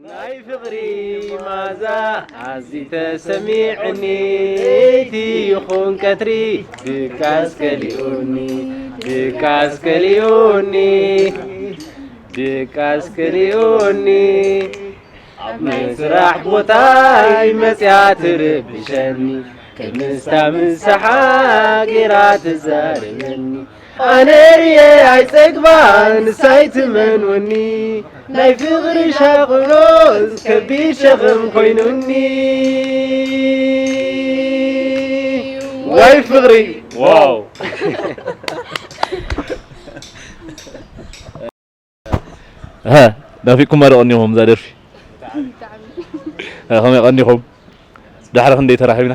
ናይ ፍቕሪ ማዛ ኣዝዩ ተሰሚዑኒ፣ ለይቲ ይኹን ቀትሪ ድቃስ ከሊኡኒ፣ ድቃስ ከሊኡኒ፣ ድቃስ ከሊኡኒ። ኣብ ናይ ስራሕ ቦታይ መጽያ ትርብሸኒ፣ ከምስታ ምሳሓ ጌራ ትዛረበኒ። ኣነ ርየ ኣይጸግባን ንሳይ ትመንወኒ፣ ናይ ፍቕሪ ሻቕሎት ከቢድ ሸኽም ኮይኑኒ። ዋይ ፍቕሪ! ዋው! እሀ፣ ናፊቅኩማ ዶ ቀኒኹም እዛ ደርፊ? እሀ፣ ከመይ ቀኒኹም? ዳሕሪ ክንደይ ተራኺብና?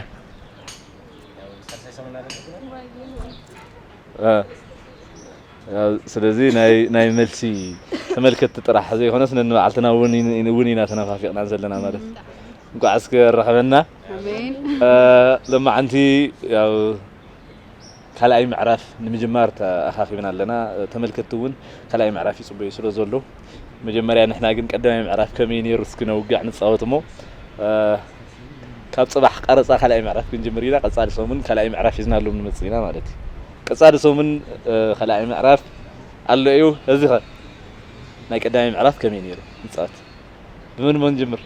እሀ። ስለዚ ናይ፣ ናይ መልሲ ተመልከትቲ ጥራሕ ዘይኮነስ ነንባዕልትና እውን ኢና፣ እውን ኢና ተነፋፊቕና ዘለና ማለት እዩ። እንኳዕ እስከ ኣራኸበና። ኣሜን። እ፣ ሎማዓንቲ ያው ካልኣይ ምዕራፍ ንምጅማር ተኣኻኺብና ኣለና። ተመልከትቲ እውን ካልኣይ ምዕራፍ ይጽበዩ ስለ ዘለዉ፣ መጀመርያ ንሕና ግን ቀዳማይ ምዕራፍ ከመይ ነይሩ እስኪ ነውግዕ ንጻወት እሞ፣ እ፣ ካብ ጽባሕ ቀረጻ ካልኣይ ምዕራፍ ክንጅምር ኢና። ቀጻሊ ሰሙን ካልኣይ ምዕራፍ ሒዝናሎም ንመጽእ ኢና ማለት እዩ። ቀጻሊ ሰሙን፣ እ፣ ካልኣይ ምዕራፍ ኣሎ እዩ። እዚ ኸ ናይ ቀዳማይ ምዕራፍ ከመይ ነይሩ ንጻወት? ብመን መን ጅምር?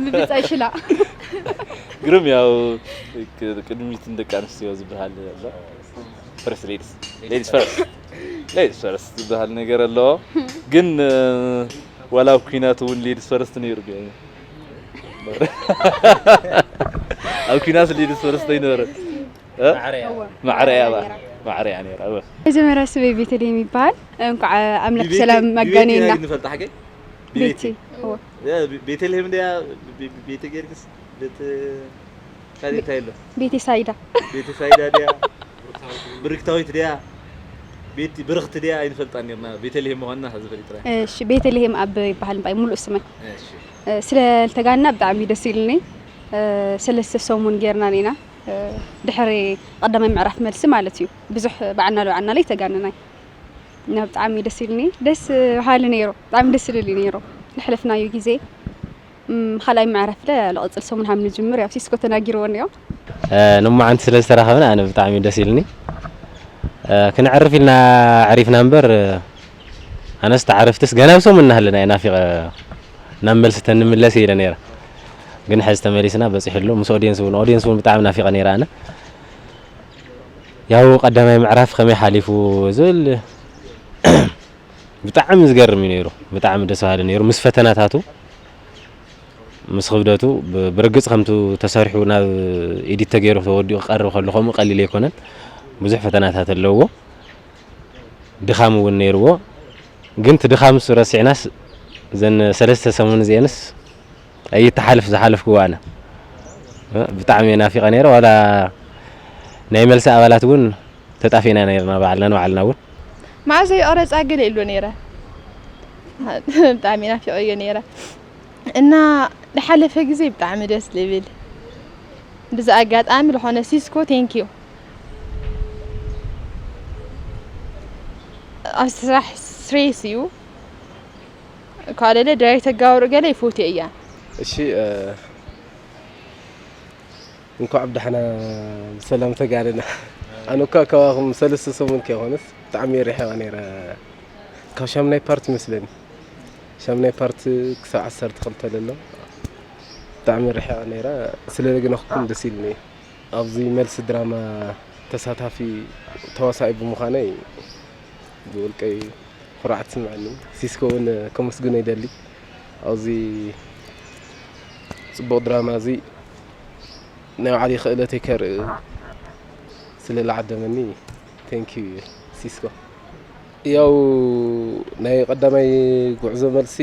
ብብጻይ ሽላ። ግርም ያው ቅ-፣ ቅድሚት ንደቂ ኣንስትዮ ዝበሃል ኣሎ። First ladies. Ladies first. Ladies first ዝበሃል ነገር ኣሎ። ግን፣ እ፣ ዋላ ኣብ ኲናት እውን ladies first ነይሩ ግን። ኣብ ኲናት ladies first ኣይነበረ። እ? ማዕረ እያ። እወ። ማዕረ እያ፣ ማዕረ እያ ነይራ። እወ። መጀመርያ ስመይ ቤተልሔም ይበሃል። እንኳዕ ኣምላኽ ቤቴ-፣ ሰላም ብቤቴ ኣገናኘና። ኢና ንፈልጣ ሓቀይ? ቤቴ። ብቤቴ። እወ። ያ፣ ቤ-፣ ቤተልሔም ድያ? ቤ-፣ ቤ-፣ ቤቴ ጌርግስ? ቤት-፣ ካልእ እንታይ ኣሎ? ቤቴ ሳይዳ። ቤቴ ሳይዳ ድያ? ብርክታዊት ድያ? ቤቲ-፣ ብርኽቲ ድያ? ኣይንፈልጣን ኔርና። ቤተልሔም ምዃንና ሕዚ ፈሊጥና። እሺ፣ ቤተልሔም ኣብ ይበሃል እምበኣር ሙሉእ ስመይ። እሺ። እ፣ ስለ ዝተጋና ብጣዕሚ ደስ ኢሉኒ። እ፣ ሰለስተ ሰሙን ጌርና ኔና። እ፣ ድሕሪ ቀዳማይ ምዕራፍ መልሲ ማለት እዩ። ብዙሕ ብዓና ልብዓና ለይተጋነናይ። እና ብጣዕሚ ደስ ኢሉኒ። ደስ በሃሊ ነይሩ። ብጣዕሚ ደስ ኢሉኒ ነይሩ። ለሕለፍናዮ ግዜ። እም፣ ካልኣይ ምዕራፍ ለ ልቕጽል ሰሙን ሃም ንጅምር፣ ያው ሲስኮ ተናጊርዎ እኒኦ። እ፣ ንማዓንቲ ስለ ዝተራኸብና ኣነ ብጣዕሚ ደስ ኢሉኒ። እ፣ ክነዕርፍ ኢልና ዕሪፍና እምበር፣ እ፣ ኣነስ ተዓረፍትስ ገና ኣብ ሰሙን እናሃለና እየ ናፊቐ ናብ መልሲ ተንምለስ ኢለ ነይረ። ግን ሕዚ ተመሊስና በፂሕሉ ምስ ኦድየንስ እውን፣ ኦድየንስ እውን ብጣዕሚ ናፊቐ ነይረ ኣነ። ያው ቀዳማይ ምዕራፍ ከመይ ሓሊፉ ዝብል ብጣዕሚ ዝገርም እዩ ነይሩ። ብጣዕሚ ደስ በሃሊ ነይሩ። ምስ ፈተናታቱ፣ ምስ ክብደቱ፣ ብ-፣ ብርግጽ ከምቱ ተሰሪሑ ናብ ኤዲት ተገይሩ ተወዲኡ ክቐርብ ከሎ ከምኡ ቀሊል ኣይኮነን። ብዙሕ ፈተናታት ኣለዎ። ድኻም እውን ነይርዎ። ግን እቲ ድኻም እሱ ረሲዕናስ እዘን ሰለስተ ሰሙን እዚአንስ ኣይተሓልፍ ዝሓለፍክዎ ኣነ። እ፣ ብጣዕሚ እየ ናፊቐ ነይረ። ዋላ ናይ መልሲ ኣባላት እውን ተጣፊእና ነይርና ባዕልና ንባዕልና እውን። መዓዝ እዩ ቀረጻ ገለ ኢሉ ነይረ። ብጣዕሚ ናፊቐዮ ነይረ። እና ዝሓለፈ ግዜ ብጣዕሚ ደስ ዝብል። ብዚ ኣጋጣሚ ዝኾነ ሲስኮ፣ thank you። ኣብ ስራሕ ስሬስ እዩ። ካልእ ዳይሬክት ተጋብሩ ገለ ይፎትዮ እያ። እሺ፣ እ፣ እንኳዕ ብዳሕና ብሰላም ተጋደና። ኣነ እኳ ካባኹም ሰለስተ ሰሙን ከይኮነስ ብጣዕሚ እየ ርሒቐ ነይረ። ካብ ሻምናይ ፓርት ይመስለኒ። ሻምናይ ፓርት ክሳብ ዓሰርተ ክልተ ለሎ። ብጣዕሚ እየ ርሒቐ ነይረ። ስለ ዘግነኽኩም ደስ ኢሉኒ እዩ። ኣብዚ መልሲ ድራማ ተሳታፊ ተዋሳኢ ብምዃነይ ብውልቀይ ኩርዓት ይስምዐኒ። ሲስኮ እውን ከመስግኖ ይደሊ። ኣብዚ ጽቡቕ ድራማ እዚ ናይ ባዕለይ ክእለተይ ከርኢ ስለ ዝዓደመኒ፣ thank you ሲስኮ። ያው ናይ ቀዳማይ ጉዕዞ መልሲ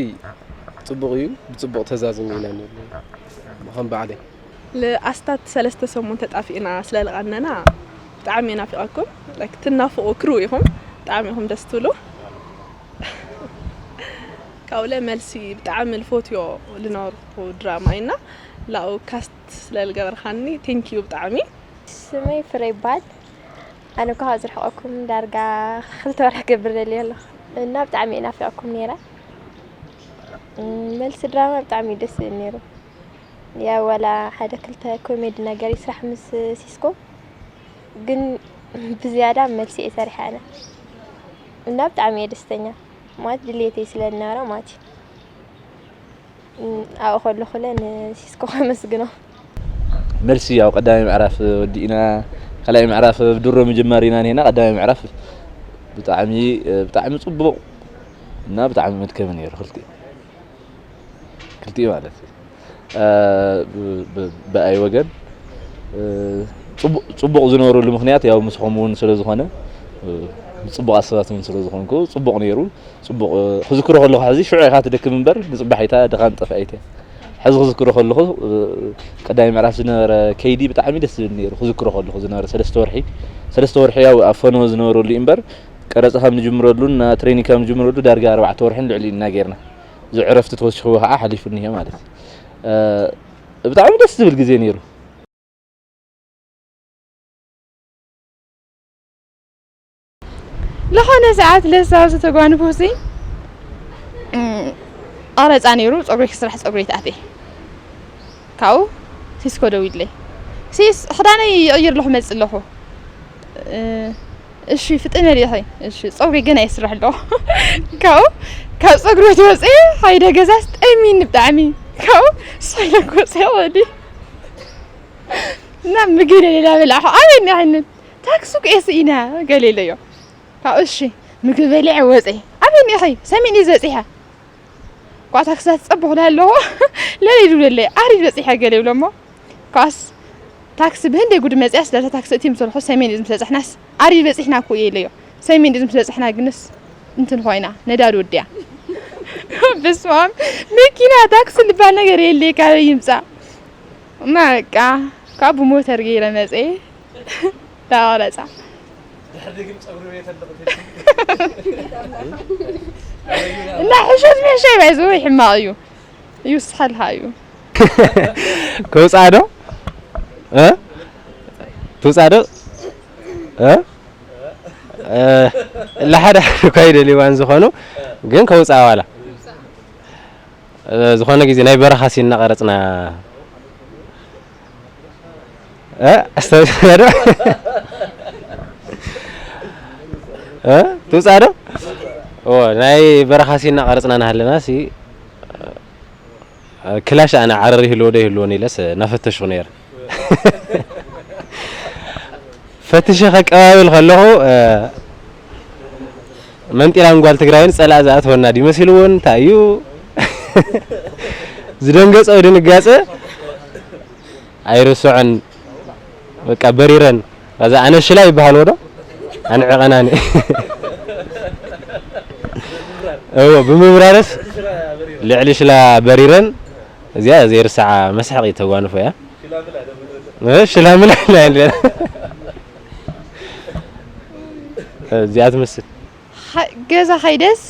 ጽቡቕ እዩ፣ ብጽቡቕ ተዛዚሙ ኢና ንብል ከም ባዕለይ። ለኣስታት ሰለስተ ሰሙን ተጣፊእና ስለ ዝቐነና ብጣዕሚ ናፊቐኩም። ላይክ ትናፍቑ ክሩ ኢኹም፣ ብጣዕሚ ኢኹም ደስ ትብሉ። ካብኡ ለ መልሲ ብጣዕሚ ልፎትዮ ልነበርኩ ድራማ ኢና። ላኡ ካስት ስለ ልገበርካኒ ቴንኪዩ ብጣዕሚ። ስመይ ፍረ ይበሃል። ኣነ እኳ ካብ ዝርሕቐኩም ዳርጋ ክልተ ወርሒ ክገብር ደልየ ኣለኹ። እና ብጣዕሚ እየ ናፊቐኩም ነይረ። እም፣ መልሲ ድራማ ብጣዕሚ እዩ ደስ ዝብል ነይሩ። ያው ዋላ ሓደ ክልተ ኮሜዲ ነገር ይስራሕ ምስ ሲስኮ፣ ግን ብዝያዳ መልሲ እየ ሰሪሐ ኣነ። እና ብጣዕሚ እየ ደስተኛ፣ ማለት ድልየተይ ስለ ዝነበረ ማለት እዩ። እም፣ ኣብኡ ከለኹ ለ ንሲስኮ ከመስግኖ። መልሲ ያው ቀዳማይ ምዕራፍ ወዲእና፣ ካልኣይ ምዕራፍ ብድሮ ምጅማር ኢና ነና። ቀዳማይ ምዕራፍ ብጣዕሚ ብጣዕሚ ጽቡቕ እና ብጣዕሚ መድከሚ ነይሩ። ክልቲኡ ክልቲኡ ማለት እዩ። እ፣ ብ- ብ- ብኣይ ወገን እ፣ ጽቡቕ ጽቡቕ ዝነበሩሉ ምኽንያት ያው ምስኹም እውን ስለ ዝኾነ፣ እ፣ ጽቡቕ ኣሰባት እውን ስለ ዝኾንኩ ጽቡቕ ነይሩ። ጽቡቕ እ፣ ክዝክሮ ከለኹ ሕዚ ሽዑ ኢኻ ትደክም እምበር ንጽባሒታ ድኻን ጠፋኢት እያ። ሕዚ ክዝክሮ ከለኹ እ፣ ቀዳማይ ምዕራፍ ዝነበረ ከይዲ ብጣዕሚ ደስ ዝብል ነይሩ። ክዝክሮ ከለኹ ዝነበረ ሰለስተ ወርሒ ሰለስተ ወርሒ ያው ኣብ ፈነወ ዝነበረሉ እዩ እምበር ቀረጻ ካብ ንጅምረሉን ና ትሬኒንግ ካብ ንጅምረሉ ዳርጋ ኣርባዕተ ወርሕን ልዕሊ ኢና ጌርና። እዚ ዕረፍቲ ተወሲኽዎ ከዓ ሓሊፉ እኒሀ ማለት እዩ። እ፣ ብጣዕሚ ደስ ዝብል ግዜ ነይሩ። ዝኾነ ሰዓት ለሳው ዝተጓንፎ ሲ እም፣ ቀረፃ ነይሩ። ፀጉሪ ክስራሕ ፀጉሪ ተኣትየ ካብኡ ሲስኮ ደው ኢለይ ሲስ ክዳነይ ይቕይር ኣለኹ መፅእ ኣለኹ እ፣ እሺ ፍጥነ ዲኺ እሺ ፀጉሪ ገና ይስራሕ ኣለኹ ካብኡ ካብ ፀጉሪ ትወፅእ ሃይደ ገዛስ ጠሚኒ ብጣዕሚ ካብኡ ሳይለኮ ፀወዲ እና ምግቢ ለሌላ በላዕኹ ኣበይ እኒኣ ዓይነት ታክሲ ኩኤስ ኢና ገለ ኢለዮ ካብ እሺ ምግቢ በሊዐ ወፀ ኣበይ እኒኺ ሰሜን እዩ ዝበፂሐ ኳ ታክስታት ፀብኹ ኣለዎ ለለ ይድውለለ ኣሪ በፂሐ ገለ ይብሎ እሞ ኳስ ታክሲ ብህንደይ ጉድ መፅያ ስለተ ታክሲ እቲ ምስ በልኹ ሰሜን እዩ ምስ በፅሕናስ ኣሪ በፂሕና እኮ እየ ኢለዮ ሰሜን እዩ ምስ በፅሕና ግንስ እንትን ኮይና ነዳዲ ወዲያ በስማም መኪና ታክሲ ልባል ነገር የለ ካበይ ይምፃ እና በቃ ካብ ብሞተር ገይረ መፀ ተቆረፃ እና ሕሸት ምሕሸይ ባይዘ ሕማቕ እዩ ይውስሓልካ እዩ ከውፃ ዶ እ? ትውፃ ዶ እ? እ፣ ለሓደ እኳ ይደልዋን ዝኾኑ ግን ከውፃ ዋላ እ፣ ዝኾነ ግዜ ናይ በረኻ ሲን እናቐረፅና እ፣ ኣስታውስና ዶ እ፣ ትውፃ ዶ ኦ፣ ናይ በረኻ ሲን እናቐረፅና ናሃለና ሲ ክላሽ ኣነ ዓረር ይህልዎ ዶ ይህልዎን ኢለስ እናፈተሽኩ ነይረ ፈትሸ ከቀባብል ከለኹ መንጢላን ጓል ትግራይን ፀላእ ዝኣተወና ድዩ መሲልዎን እንታይ እዩ ዝደንገፀ ድንጋፀ ኣይርስዖን በቃ በሪረን ከዛ ኣነ ሽላ ይበሃል ወዶ ኣነ ዕቐናኒ እዎ ብምብራርስ ልዕሊ ሽላ በሪረን እዚኣ ዘይርሳዓ መስሓቂ ተጓንፎ እያ ሽላምላ እዚኣ ትመስል ገዛ ከይደስ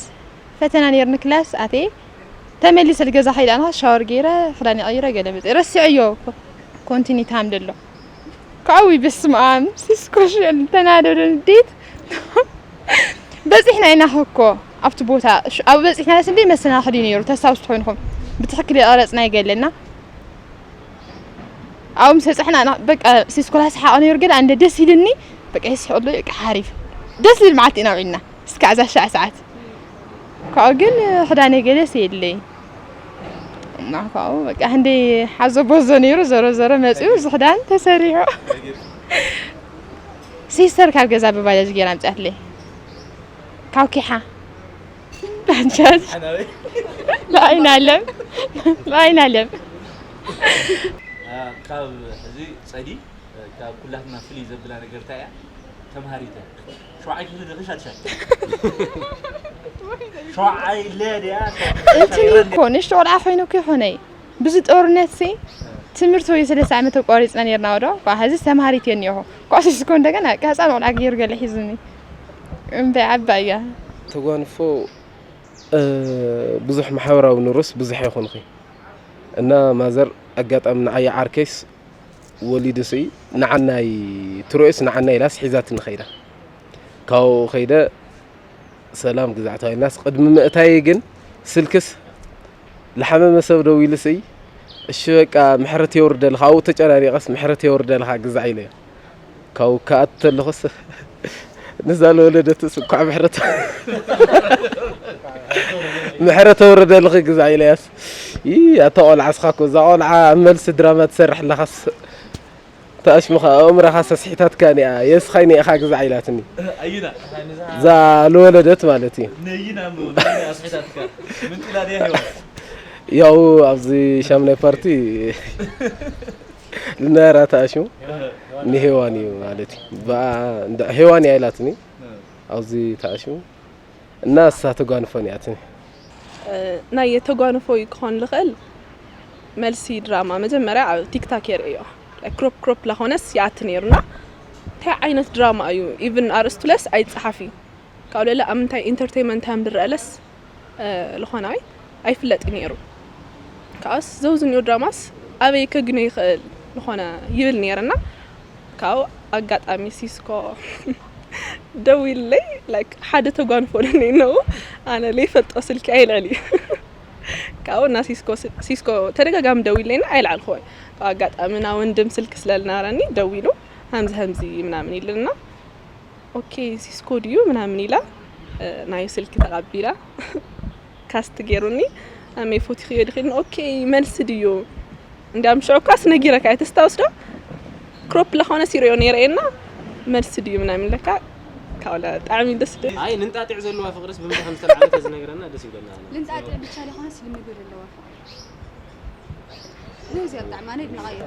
ፈተና ነይርኒ ክላስ ኣትየ ተመሊሰ ገዛ ከይደ ኣነ ሻወር ገይረ ክዳን ቀይረ ገለ መፅእ ረሲዐዮ ኮንቲኒ ታም ደሎ ካብኡ በስመኣም ሲስኮ ሽል ተናደደ ንዴት በፂሕና ኢና እኮ ኣብቲ ቦታ ኣብ በፂሕና ስንደይ መሰናኽል እዩ ነይሩ ተስታውስ ትኾይንኹም ብትክክል የቐረፅና ይገለና ኣብኡ ምስ በፃሕና በቃ ሲስኮ ላስሓቐ ነይሩ ገለ ኣንደ ደስ ኢልኒ በቃ ይስሕቀሉ በቃ ሓሪፍ ደስ ዝብል መዓልቲ ኢና ውዒልና እስካዕ እዛ ሻዕ ሰዓት ካብኡ ግን ክዳነይ ገለስ የለይ እና ካብኡ በቃ ክንደይ ሓዞ ቦዞ ነይሩ ዞሮ ዞሮ መፂኡ እዚ ክዳን ተሰሪሑ ሲስተር ካብ ገዛ ብባጃጅ ገይራ ኣምፅኣትለይ ካብ ኪሓ ባጃጅ ለኣይን ኣለም ለኣይን ኣለም ካብ ሕዚ ፀዲ ካብ ኩላትና ፍልይ ዘብላ ነገር እንታይ እያ? ተምሃሪት እያ። ሸውዓይ ክፍሊ ዶ ሻድሻይ? ሸውዓይ ለ ድያ? እንትን እዩ እኮ ንእሽቶ ቆልዓ ኮይኑ እኮ ይኾነይ ብዚ ጦርነት ሲ ትምህርቲ ወይ ሰለስተ ዓመት ተቋሪፅና ነርና ወዶ ኳ ሕዚ ተምሃሪት እየ እኒኹ ኳ ሲስኮ እንደገና ህፃን ቆልዓ ገይሩ ገለ ሒዙኒ እንታይ ዓባይ እያ ተጓንፎ ብዙሕ ማሕበራዊ ኑሮስ ብዙሕ ይኹንኺ እና ማዘር ኣጋጣሚ ንዓይ ዓርከይስ ወሊዱሲ ንዓናይ ትሮኤስ ንዓናይ ኢላስ ሒዛትኒ ኸይዳ ካብኡ ኸይደ ሰላም ግዛዕታዊ ናስ፣ ቅድሚ ምእታየ ግን ስልክስ ልሓመመ ሰብ ደዊሉስ እይ፣ እሺ በቃ ምሕረት የውርደልኻ፣ ኣብኡ ተጨናኒቐስ ምሕረት የውርደልኻ ግዛዕ ኢለዮ። ካብኡ ክኣቱ ተለኹስ ንዛ ለወለደትስ እንኳዕ ምሕረት ምሕረት ተውርደልኺ ግዛዕ ኢለያስ። ይ ኣታ ቆልዓ እስኻ እኮ እዛ ቆልዓ ኣብ መልሲ ድራማ ትሰርሕ ኣለኻስ። ተኣሽምኻ ኣእምሮኻ ሰስሒታትካ ኒኣ የስኻይ ኒኢኻ ግዛዕ ኢላትኒ። ኣይና እዛ ልወለደት ማለት እዩ። ነይና እሞ ነይና ኣስሒታትካ ምንጢላ ድያ ሄዋ? ያው ኣብዚ ሻምናይ ፓርቲ ልናራ ተኣሽሙ ንሄዋን እዩ ማለት እዩ። ብኣ እንዳ ሄዋን እያ ኢላትኒ ኣብዚ ተኣሽሙ እና እሳ ተጓንፎ ኒኣትኒ። ናይ የተጓንፎ ክኾን ልኽእል መልሲ ድራማ መጀመርያ ኣብ ቲክታክ የርእዮ ክሮፕ ክሮፕ ላኾነስ ይኣቲ ነይሩና። እንታይ ዓይነት ድራማ እዩ ኢቭን ኣርእስቱ ለስ ኣይፀሓፊ ካብ ለለ ኣብ ምንታይ ኢንተርቴንመንት ሃም ድረአለስ ልኾናይ ኣይፍለጥ ነይሩ። ከኣስ ዘውዝኒዮ ድራማስ ኣበይ ከግኖ ይኽእል ዝኾነ ይብል ነይርና። ካብኡ ኣጋጣሚ ሲስኮ ደዊለይ ላይክ ሓደ ተጓንፎ ለኒ ነው ኣነ ለይፈልጦ ስልኪ ኣይልዕል እዩ። ካብኡ እና ሲስኮ ሲስኮ ተደጋጋሚ ደዊለይና ኣይልዓልኩ ወይ ካብ ኣጋጣሚ ና ወንድም ስልኪ ስለልናረኒ ደዊሉ ሃምዚ ሃምዚ ምናምን ይልና ኦኬ ሲስኮ ድዩ ምናምን ኢላ ናይ ስልኪ ተቐቢላ ካስት ገይሩኒ ኣመይ ፎቲኽዮ ድኺ ኦኬ መልሲ ድዩ እንዲያም ሽዑ እኳስ ነጊረካ እየ ተስታውስ ዶ ክሮፕ ለኾነ ሲሪዮ ነይረ እና መልሲ ድዩ ምናምን ለካ ካውለ ጣዕሚ ደስ ደ ኣይ ንንጣጢዕ ዘለዋ ፍቅርስ ብምንታይ ከም ዝተልዓለ ተዝነግረና ደስ ይብለና። ልንጣጢዕ ብቻ ለኾነስ ልምግብ ኣለዋ ነዚ ኣብ ጣዕማ ነድንቓዮ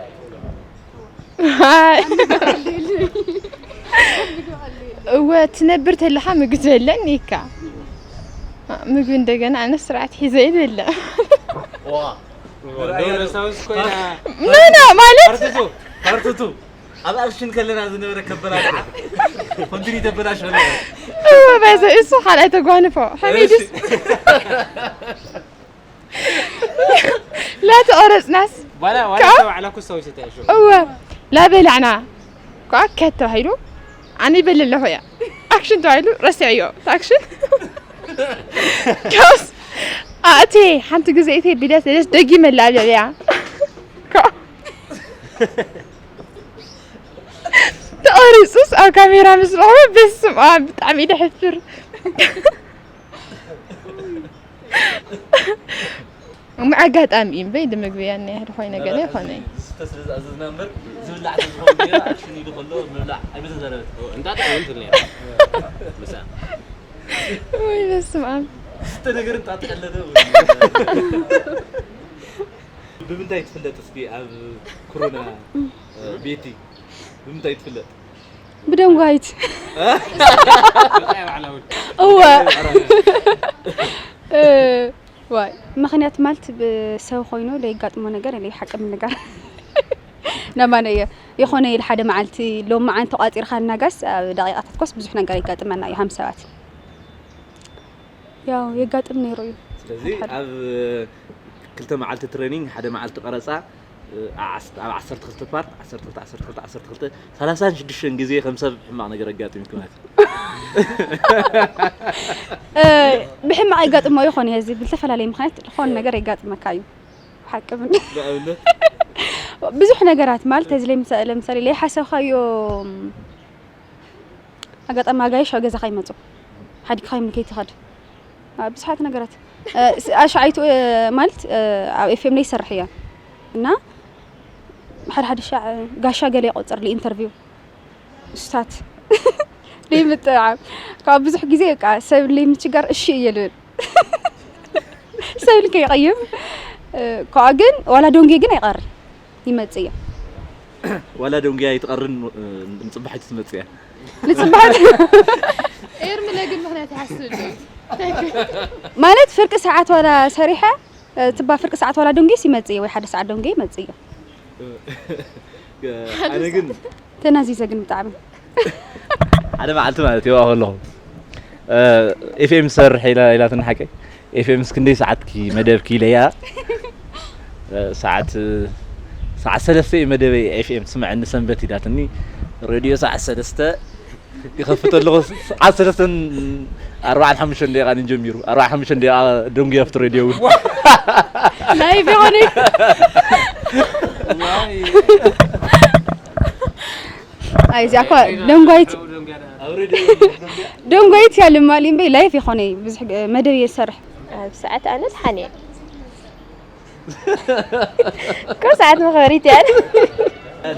እወ ትነብር ተለኻ ምግቢ ትበለን እካ ምግቢ እንደገና ኣነ ስርዓት ሒዘ ይበለ ዋ ደውለ ሳውስ ኮይና ምና ማለት ፓርትቱ ፓርትቱ ኣብ ኣክሽን ከለና ዝነበረ ከበላሽ ኮንቲኒ ተበላሽ እወ በዘ እሱ ካልኣይ ተጓንፎ ሓሚድስ ላተቆረፅናስ ባላ ዋላ ካብ- ባዕላ ኩስታው ይሰጣ ይሾ እወ ላበላዕና ኳ ከት ተባሂሉ ኣነ ይበል ኣለኹ እያ ኣክሽን ተባሂሉ ረሲዐዮ ኣክሽን ካውስ ኣእቴ ሓንቲ ግዜ እቴ ቢለት ደስ ደጊመላ ኣብያ ተቐሪፁስ ኣብ ካሜራ ምስ ረኸበ በስም ኣብ ብጣዕሚ ደሕፍር እሞ ኣጋጣሚ እዩ እምበይ ድምግቢ ያን ያህል ኾይነ ገለ ይኾነ እዩ ዝስተ ስለ ዝኣዘዝና እምበር ዝብላዕ ስለ ዝኾነ ጌራ ኣክሽን ኢሉ ከሎ ምብላዕ ኣይምተዛረበት እንጣጥ እውን ትል ነራ ምሳ ወይ በስም ኣብ ዝስተ ነገር እንጣጥ ቀለደ ብምንታይ ትፍለጥ እስኪ ኣብ ኮሮና ቤቲ ብምንታይ ትፍለጥ ብደንጓይት ባዕላውን እወ እ፣ ዋይ ምኽንያት ማለት ብሰብ ኮይኑ ለይጋጥሞ ነገር ለይሓቅም ነገር ናማነ እየ የኾነ ኢል ሓደ መዓልቲ ሎም መዓን ተቋፂርካ እናጋስ ኣብ ደቂቃታት ኮስ ብዙሕ ነገር ይጋጥመና እዩ ሃም ሰባት ያው የጋጥም ነይሩ እዩ ስለዚ ኣብ ክልተ መዓልቲ ትሬኒንግ ሓደ መዓልቲ ቀረፃ ኣብ ዓሰርተ ክልተ ፓርት ዓሰርተ ክልተ ዓሰርተ ክልተ ዓሰርተ ክልተ ሰላሳን ሽዱሽተን ግዜ ከም ሰብ ሕማቕ ነገር ኣጋጢምኪ ማለት እዩ ብሕማቕ የጋጥሞ ይኾን እየ ዝብል ዝተፈላለየ ምኽንያት ዝኾነ ነገር የጋጥመካ እዩ ሓቂ ብን ንኣብነት ብዙሕ ነገራት ማለት እዚ ለምሳ- ለምሳሌ ለይሓሰብካዮ ኣጋጣሚ ኣጋይሽ ኣብ ገዛኻ ይመፁ ሓዲግካ ይምልከይ ትኸድ ብዙሓት ነገራት ኣሽዓይቱ ማለት ኣብ ኤፍኤም ላይ ይሰርሕ እያ እና ሓደ ሓደ ሻዕ ጋሻ ገለ ይቆፅር ኢንተርቪው ስታት ዘይምጥዕዓም ካብ ብዙሕ ግዜ በቃ ሰብ ዘይምችጋር እሺ እየ ልብል ሰብ ልከ ይቐይም ከኣ ግን ዋላ ዶንጌ ግን ኣይቐርን ይመጽእ እየ ዋላ ዶንጌ ኣይትቐርን ንጽባሒቱ ትመጽእ እያ ንጽባሕ ኤርሚ ለግን ምክንያት ይሓስብ ኣሎ ማለት ፍርቂ ሰዓት ዋላ ሰሪሐ ትባ ፍርቂ ሰዓት ዋላ ዶንጌስ ይመጽእ እየ ወይ ሓደ ሰዓት ዶንጌ ይመጽእ እየ ኣነ ግን ተናዚዘ ግን ብጣዕሚ ሓደ መዓልቲ ማለት ይዋ ከለኹ ኤፍኤም ትሰርሕ ኢላ ኢላትን ሓቀይ ኤፍኤም ስ ክንደይ ሰዓትኪ መደብኪ ኢለያ ሰዓት ሰዓት ሰለስተ እዩ መደበይ ኤፍኤም ትስምዐኒ ሰንበት ኢላትኒ ሬድዮ ሰዓት ሰለስተ ይኸፍት ኣለኹ። ሰዓት ሰለስተን ኣርባዓን ሓሙሽተን ደቂቓን ጀሚሩ። ኣርባዓን ሓሙሽተን ደቂቓ ደንጉ ኣብቲ ሬድዮ እውን። ላይቭ ይኾን እዩ። ኣይ እዚኣ እኳ ደንጓይት ደንጓይት እያ ልማሊ እምበይ ላይፍ ይኾነ ብዙሕ መደብ እየ ዝሰርሕ። ኣብ ሰዓት ኣነስ ሓንየ እኮ ሰዓት መኽበሪት እያ።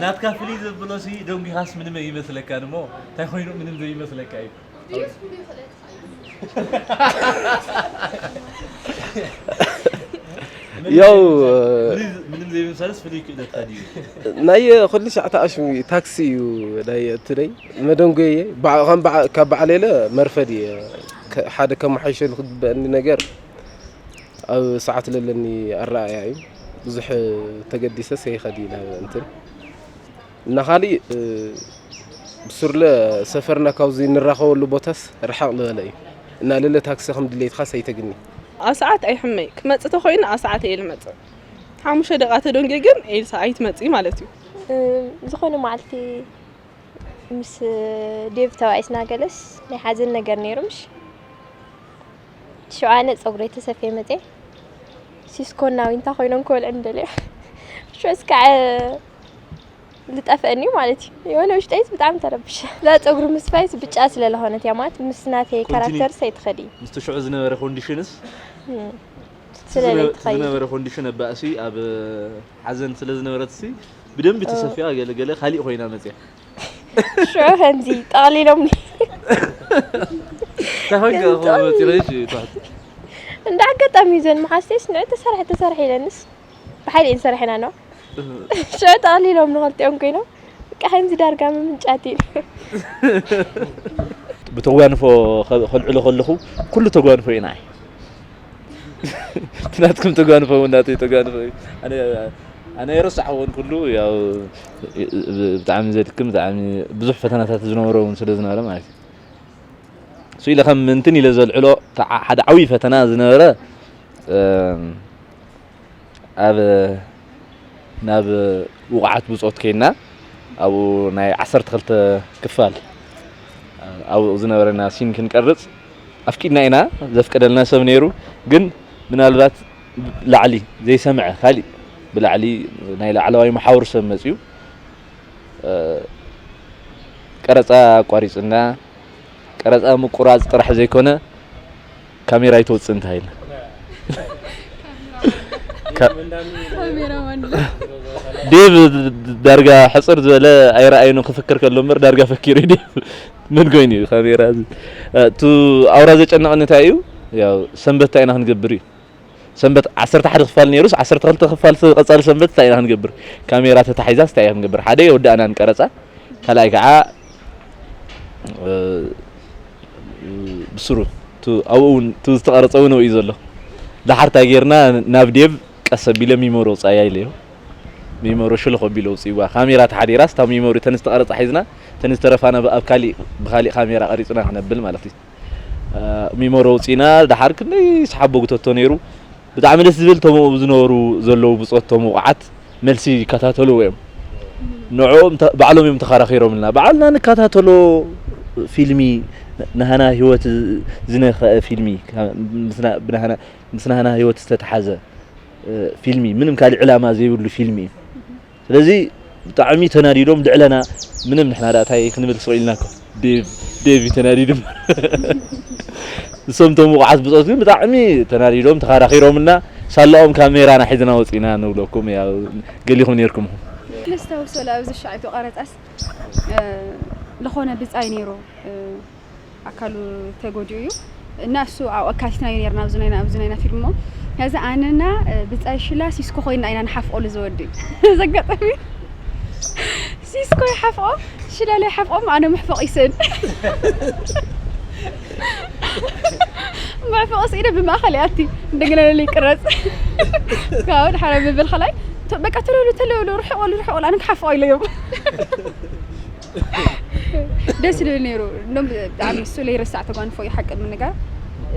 ናትካ ፍልይ ዘብሎ ሲ ደንጉኻስ ምንም ይመስለካ እሞ እንታይ ኮይኑ ምንም ዘይመስለካ እዩ። ያው ምንም ዘይምሳለስ ፍልይ ክእለትካ ድዩ? ናይ ኩሉ ሻዕ ተኣሽሙ እዩ። ታክሲ እዩ ናይ እትደይ መደንጎየ። በዓ- ከም በዓ- ካብ በዓል የለ መርፈድ እየ። ከ- ሓደ ከመሓይሸሉ ክግበአኒ ነገር ኣብ ሰዓት ለለኒ ኣረኣያ እዩ። ብዙሕ ተገዲሰ ሰይኸዲ ናብ እንትን እና ካሊእ እ፣ ብሱርለ ሰፈርና ካብዚ እንራኸበሉ ቦታስ ርሓቕ ዝበለ እዩ። እና ለለ ታክሲ ከም ድሌትካ ሰይተግኒ ኣሰዓት ኣይሕመይ ክመጽእ ተኮይኑ ኣሰዓት እየ ልመጽእ። ሓሙሽተ ደቂቃ ተደንጊ ግን ኤልሳ ኣይትመጽኢ ማለት እዩ። ዝኾነ መዓልቲ ምስ ዴቭ ተባኢስና ገለስ ናይ ሓዘን ነገር ነይሩ ምሽ ሽውዓነ ፀጉረይ ተሰፍየ መፅየ ሲስኮና ዊንታ ኮይኖም ክበልዕኒ ደልየ ሽዑስ ከዓ ልጠፍአኒ ማለት እዩ። የሆነ ውሽጠይስ ብጣዕሚ ተረብሸ። እዛ ፀጉሪ ምስፋይስ ብጫ ስለለኾነት እያ ማለት ምስ ናተይ ካራክተርስ ኣይትኸድ እዩ። ምስቲ ሽዑ ዝነበረ ኮንዲሽንስ ስለለይ ትኸይድ ዝነበረ ኮንዲሽን ኣባእሲ ኣብ ሓዘን ስለ ዝነበረት ሲ ብደንቢ ተሰፊያ ገለ ገለ ካሊእ ኮይና መፅያ። ሽዑ ከምዚ ጠቕሊሎምኒ እንታይ ኮይንካ ገንጦም። መፂረሽ ትሕት እንደ ኣጋጣሚ እዩ ዘን መሓዝተይስ ንዕ ተሰርሐ ተሰርሐ ኢለንስ ብሓይሊ እየን ሰሪሐና ነው ሽዑ ጠቕሊሎም ንኸልቲኦም ኮይኖም በቃ ከምዚ ዳርጋ ምምንጫት እዩ። ብተጓንፎ ከልዕሎ ከለኹ ኩሉ ተጓንፎ ኢና። ናትኩም ተጓንፎ እውን ናተይ ተጓንፎ እዩ። ኣነ ኣነ የረሳሕዎን ኩሉ ያው ብጣዕሚ ዘድክም ብጣዕሚ ብዙሕ ፈተናታት ዝነበሮ እውን ስለ ዝነበረ ማለት እዩ። እሱ ኢለ ከም እንትን ኢለ ዘልዕሎ ሓደ ዓብዪ ፈተና ዝነበረ ኣብ ናብ ውቕዓት ብፆት ከይና ኣብኡ ናይ ዓሰርተ ክልተ ክፋል ኣብኡ ዝነበረና ሲን ክንቀርፅ ኣፍቂድና ኢና። ዘፍቀደልና ሰብ ነይሩ ግን ምናልባት ላዕሊ ዘይሰምዐ ካሊእ ብላዕሊ ናይ ላዕለዋይ መሓውር ሰብ መፅዩ ቀረፃ ኣቋሪፅና። ቀረፃ ምቁራፅ ጥራሕ ዘይኮነ ካሜራ ኣይትወፅእን ተባሂልና። ዴቭ ዳርጋ ሕፅር ዝበለ ኣይረኣዩን ክፍክር ከሎ እምበር ዳርጋ ፈኪሩ እዩ ዴቭ። መን ኮይኑ እዩ ካሜራ እዚ? እ፣ እቱ ኣውራ ዘጨነቐኒ እንታይ እዩ? ያው ሰንበት እንታይ ኢና ክንገብር እዩ? ሰንበት ዓሰርተ ሓደ ክፋል ነይሩስ ዓሰርተ ክልተ ክፋል ቀፃሊ ሰንበት እንታይ ኢና ክንገብር? ካሜራ ተታሒዛስ እንታይ ኢና ክንገብር? ሓደ የወዳእናን ቀረፃ ካልኣይ ከዓ እ፣ ብስሩ እቲ ኣብኡ እውን እቲ ዝተቐረፀ እውን ኣብኡ እዩ ዘሎ። ደሓር እንታይ ጌርና ናብ ዴቭ ቀስ ኣቢለ ሚሞሪ ኣውፅኣያ ኢለዮ። ሚሞሪ ሽልኽ ኣቢሉ ኣውፅእዋ። ካሜራ ተሓዲራስ እታ ሚሞሪ ተን ዝተቐረፃ ሒዝና ተን ዝተረፋና ኣብ ካሊእ ብካሊእ ካሜራ ቀሪፅና ክነብል ማለት እዩ። እ፣ ሚሞሪ ኣውፂእና ደሓር ክንደይ ሰሓቦ ጉተቶ ነይሩ። ብጣዕሚ ደስ ዝብል እቶም ኣብኡ ዝነበሩ ዘለዉ ብፆት እቶም ውቕዓት መልሲ ይከታተልዎ እዮም። ንዕኦም ተ- ባዕሎም እዮም ተኸራኺሮምልና። ባዕልና ንከታተሎ ፊልሚ ናህና ህይወት ዝነኸአ ፊልሚ ምስ ናህና ህይወት ዝተተሓዘ ፊልሚ ምንም ካልእ ዕላማ ዘይብሉ ፊልሚ እዩ። ስለዚ ብጣዕሚ ተናዲዶም ልዕለና ምንም ንሕና ዳኣ እንታይ ክንብል ስቕ ኢልና እኮ ዴቭ ዴቭ እዩ ተናዲዱ። ንሶም እቶም ውቑዓት ብፆት ግን ብጣዕሚ ተናዲዶም ተኻራኺሮምና ሳላኦም ካሜራና ሒዝና ወፂና ንብለኩም ያው ገሊኹም ነይርኩም ኢኹም። ነስታውሶ ኣብዚ ሻዕቱ ቀረፃስ ዝኾነ ብፃይ ነይሩ ኣካሉ ተጎዲኡ እዩ እና እሱ ኣብኡ ኣካቲትናዮ ነርና ኣብዚ ናይና ኣብዚ ናይና ፊልም እሞ ከዚ ኣነና ብፃይ ሽላ ሲስኮ ኮይና ኢና ንሓፍቆሉ ዝወዲ ዘጋጠሚ ሲስኮ ይሓፍቆ ሽላለ ይሓፍቆ ኣነ ምሕፈቕ ይስእን ምሕፈቕ ስኢነ ብማእኸል ያቲ እንደገና ለለ ይቅረፅ ካብኡ ድሓረ ምብል ከላይ በቃ ተለሉ ተለሉ ርሕቆሉ ርሕቆሉ ኣነ ክሓፍቆ ኢለዮም ደስ ዝብል ነይሩ። እንደውም ብጣዕሚ እሱ ለይረሳዕ ተጓንፎ እዩ ሓቂ ንምንጋር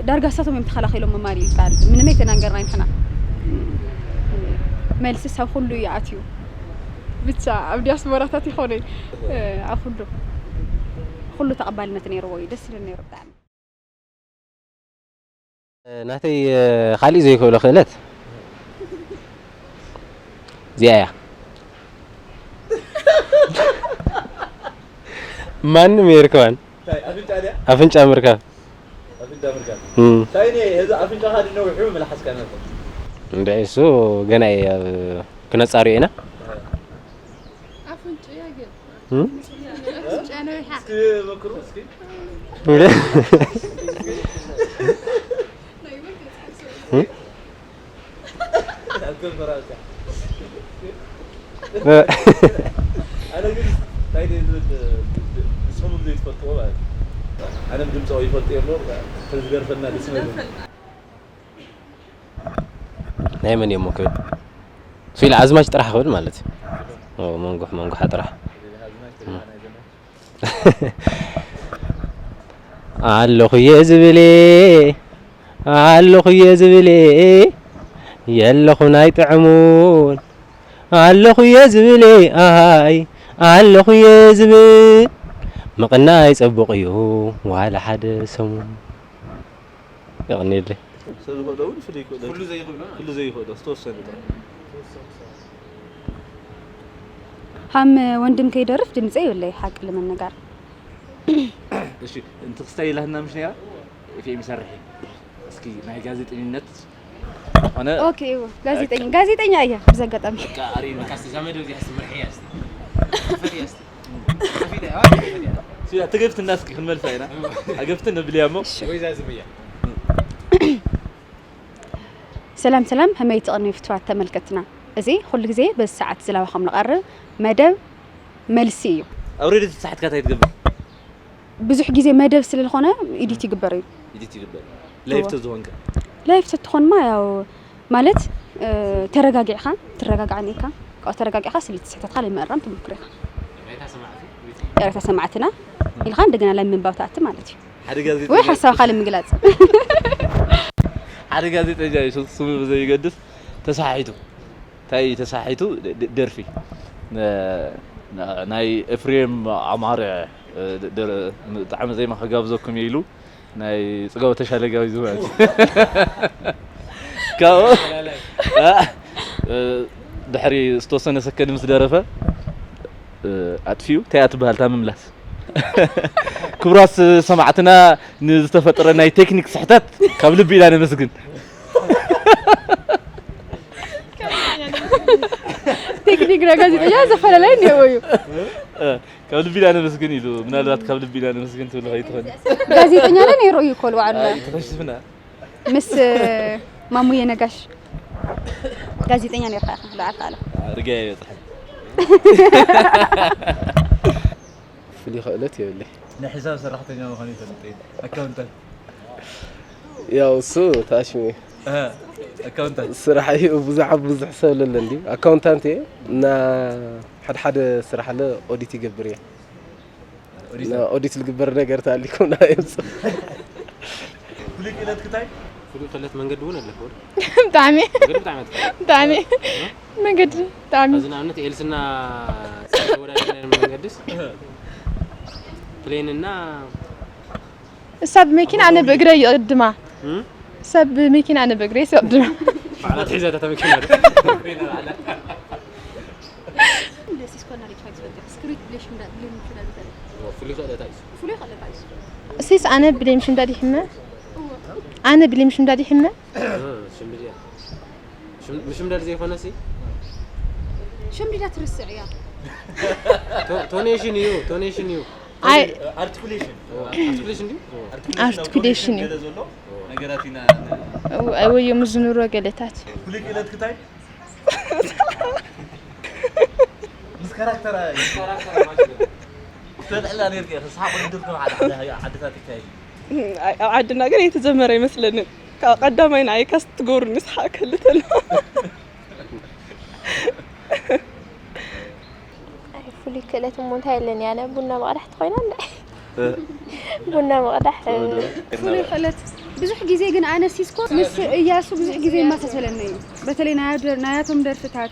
ዳርጋ ሳቶም እዮም ተኸላኺሎም መማሪ ይበሃል። ምንም ኣይተናገርና ንሕና። መልስስ ኣብ ኩሉ እዩ ኣትዩ። ብቻ ኣብ ዲያስፖራታት ይኾነ ኣብ ኩሉ ኩሉ ተቐባልነት ነይርዎ እዩ። ደስ ይብል ነይሩ ብጣዕሚ። ናተይ፣ እ፣ ካሊእ ዘይክእሎ ክእለት እዚኣ እያ። ማንም የርከባን። እንታይ፣ ኣፍንጫ ድያ? ኣፍንጫ ምርካብ። ኣፍንጫ ምርካብ። እም። እንታይ፣ እኔ እዚ ኣፍንጫኻ ድነው ይሕቡ፣ መልሓስካ ነበር። እንደ እሱ ገና እየ፣ ኣብ ክነጻርዮ ኢና። ኣፍንጫ ግን እም? ኣፍንጫ ነዊሓ። እስኪ ሞክሩ፣ እስኪ። እም? ኣነ ግን እንታይ ደይ ዝብል፣ ንስኹም ዘይትፈልጥዎ ማለት እዩ። ኣነ ድምፂ ይፈልጥ እየ እሞ፣ ተዝደርፈልና ደስ ይብል። ናይ መን እየ እሞ ክብል? ስኢል ኣዝማች ጥራሕ ክብል ማለት እዩ። ኦ፣ መንጉሕ፣ መንጉሓ ጥራሕ። ኣለኹ እየ ዝብል እየ፣ ኣለኹ እየ ዝብል እየ፣ የለኹን ኣይጥዕሙን። ኣለኹ እየ ዝብል እየ፣ ኣይ፣ ኣለኹ እየ ዝብል። ምቕናይ ጽቡቕ እዩ፣ ዋላ ሓደ ሰሙን። የቐንየለይ። ሰብ ዝኽእሎ እውን ፍሉይ ይክእሎ። ኩሉ ዘይኽእሎ። ኩሉ ዘይኽእሎ፣ ዝተወሰነ ጥራይ። ሃም ወንድም ከይደርፍ ድምፀ ይብለይ፣ ሓቂ ለመነጋር። እሺ፣ እንት ክስታይ ኢላትና ምሽ ነይራ? ኤፍኤም ይሰርሕ እዩ። እስኪ ናይ ጋዜጠኝነት ኾነ ኦኬ፣ እዎ፣ ጋዜጠኛ፣ ጋዜጠኛ እያ፣ ብዘጋጣሚ። በቃ፣ ኣርእይና። ካስቲ ዛመደው እዚኣ እስቲ መርሕያ እስቲ። ፈትያ እስቲ። ፈትያ፣ ኣዋ፣ ፈትያ። ሲላ፣ ተገፍትና እስኪ ክንመልሳ ኢና። ኣገፍትን ነብልያ እሞ። እሺ። ወይ ዛዝም እያ። ሰላም፣ ሰላም፣ ከመይ ትቕንዩ ፍትዋት ተመልከትና? እዚ ኩሉ ግዜ በዚ ሰዓት ዝላባኹም ንቐርብ መደብ መልሲ እዩ። ኣብ ሬድዮ ተሳሒትካ እንታይ ትገብር? ብዙሕ ግዜ መደብ ስለ ዝኾነ ኢዲት ይግበር እዩ። ኢዲት ይግበር። ላይቭ እዎ። ተዝኾንከ? ላይቭ ተትኾንማ ያው ማለት፣ እ፣ ተረጋጊዕካ፣ ትረጋጋዕ ኔካ። ካብኡ ተረጋጊዕካ ስለ እቲ ስሕተትካ ለመእራም ትሞክር ኢኻ። ቅሬታ ሰማዕቲ? ቅሬታ ሰማዕትና ኢልካ እንደገና ላይቭ ምንባብ ትኣቲ ማለት እዩ። ሓደ ጋዜጠኛ ወይ ሓሳብካ ለምግላጽ። ሓደ ጋዜጠኛ እዩ፣ ስሙ ብዘይገድስ ተሳሒቱ። እንታይ ተሳሒቱ? ደ-፣ ደ-፣ ደርፊ። ነ-፣ ና-፣ ናይ ኤፍሬም ኣማረ፣ እ፣ ደ-፣ ደረ-፣ ብጣዕሚ ዜማ ክጋብዘኩም እየ ኢሉ ናይ ጽጋቡ ተሻለ ጋቢዙ ማለት እዩ። ካብኡ፣ እ፣ እ፣ ድሕሪ ዝተወሰነ ሰከንድ ምስ ደረፈ፣ እ፣ ኣጥፊኡ፣ እንታይ እያ ትበሃል እታ ምምላስ? ክቡራት ሰማዕትና፣ ንዝተፈጠረ ናይ ቴክኒክ ስሕተት ካብ ልቢ ኢና ነመስግን። ቴክኒክ ናይ ጋዜጠኛ ዝተፈላለየ እኒኦ እዩ። እ፣ ካብ ልቢ ኢና ነመስግን ኢሉ፣ ምናልባት ካብ ልቢ ኢና ነመስግን ትብሉ ከይትኾን። ጋዜጠኛ ዶ ነይሩ እዩ እኮ ልባዕሉ? ኣይተኸሽፍና። ምስ ማሙየ ነጋሽ ጋዜጠኛ ነርካ ኢኻ፣ ልዓልካ ኣሎ። ርግያ ይበጽሐ። ፍሉይ ክእለት የብለይ። ናይ ሒሳብ ሰራሕተኛ ምዃኑ ይፈልጥ እየ። ኣካውንታንት። ያው እሱ ታሽሙ እዩ። ኣሃ፣ ኣካውንታንት። ስራሕ እዩ፣ ብዙሕ፣ ብዙሕ ሰብ ለለ እንዲ ኣካውንታንት እየ። እና ሓደ ሓደ ስራሕ ኣለ ኦዲት ይገብር እየ። ኦዲት። እና ኦዲት ዝግበር ነገር ተሃሊኩም ና የምጽእ። ፍሉይ ክእለት ክታይ? ፍሉይ ክእለት መንገዲ እውን ኣለካ ወዲ? ብጣዕሚ። መንገዲ ብጣዕሚ ኣትካ? ብጣዕሚ። እ? መንገዲ ብጣዕሚ። ኣብዚ ንኣብነት ኤልስና ተወዳዲርና መንገድስ ፕሌን እና እሳ ብመኪና፣ ኣነ ብእግረይ ይቕድማ። እም? እሳ ብመኪና፣ ኣነ ብእግረይ ይቕድማ። ባዕላ ትሒዛ እታ መኪና ዶ? እንደ ሲስኮ እና ሪች ፋይቭ ትፈልጥ? ስክሪት ብሌሽ ምዳ-፣ ብሌን ምሽዳ ዝፈልጥ? ፍሉይ ክእለታ እዩ። ፍሉይ ክእለታ እዩ። እሲስ ኣነ ብሌን ምሽምዳድ ይሕመ? እወ። ኣነ ብሌን ምሽምዳድ ይሕመ? እ፣ ሽምድያ። ሽም-፣ ምሽምዳድ ዘይኮነ ሲ? ሽምድዳ ትርስዕ እያ። ቶ-፣ ቶኔሽን እዩ፣ ቶኔሽን እዩ። ኣይ። ኣርቲኩሌሽን። ኣርቲኩሌሽን ድዩ? ኣርቲኩሌሽን ኣርቲኩሌሽን እዩ። ገለ ዘሎ ነገራት ኢና ን- እው፣ ኣይ ወዮ፣ ምዝኑሮ ገለታት። ፍሉይ ክእለት ክታይ? ምስ ካራክተር ኣይ። ምስ ካራክተር ማለት ነው። ትፈልጥላ ነርኪ፣ ክስሓቕ ውድድር ከም ሓደ፣ ሓደ ዓድታት ይካየድ። ኣይ፣ ኣብ ዓድና ግን ኣይተጀመረ ኣይመስለንን። ካብ ቀዳማይ ንዓይ ካስት ትገብሩኒ ስሓቕ ከልተሎ። ኣይ፣ ፍሉይ ክእለት እሞ እንታይ ኣለኒ? ኣነ ቡና መቕዳሕቲ ኮይና እንደ እ። ቡና መቕዳሕ፣ እ። ፍሉይ ክእለት። ብዙሕ ግዜ ግን ኣነ ሲስኮ ምስ እያሱ ብዙሕ ግዜ ይመሳሰለኒ እዩ። በተለይ ናይ ኣደ-፣ ናያቶም ደርፍታት፣